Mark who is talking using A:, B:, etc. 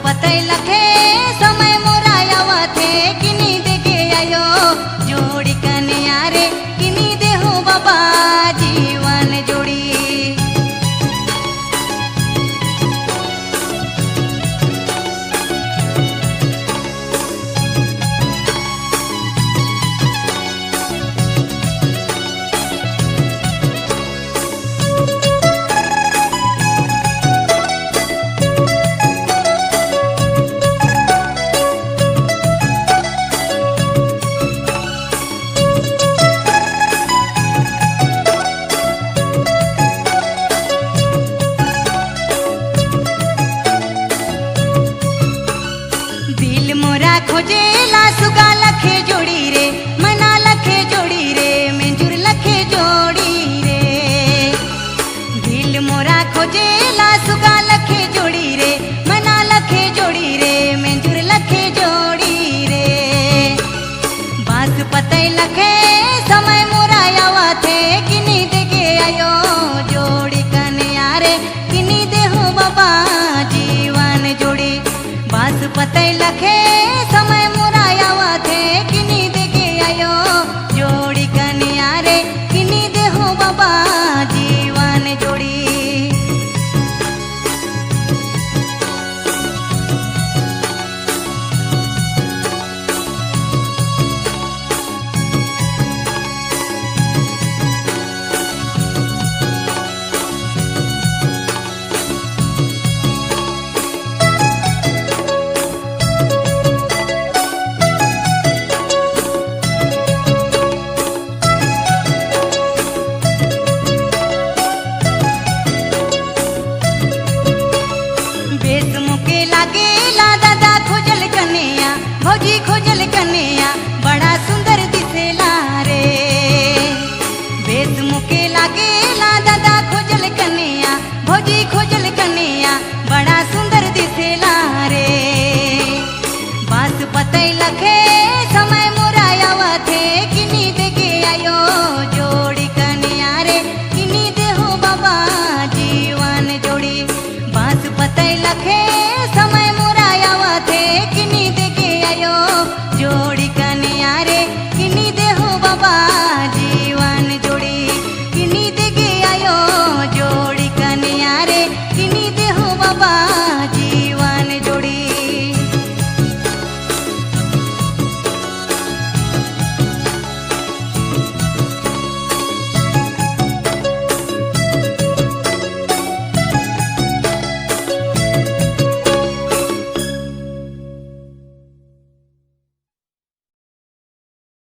A: पतई लखे समय मोरा आवत हे किनी देके आयो जोड़ी कन्या रे किनी देहो बाबा जीवन जोड़ी। दिल मोरा खोजेला सुगा लखे जोड़ी रे मना लखे जोड़ी रे मंजूर लखे जोड़ी रे। दिल मोरा खोजेला सुगा लखे जोड़ी रे मना लखे जोड़ी रे मंजूर लखे जोड़ी रे। बास पतई लखे समय मोरा आवत हे किनी देके आयो जोड़ी कन्या रे किनी देहो बाबा जीवन जोड़ी। बास पतई लखे समय मोरा आवत हे किनी देके आयो जोड़ी कन्या रे किनी देहो बाबा जीवन जोड़ी। बेस मुके लागेला दादा खोजल कन्या भौजी खोजल कन्या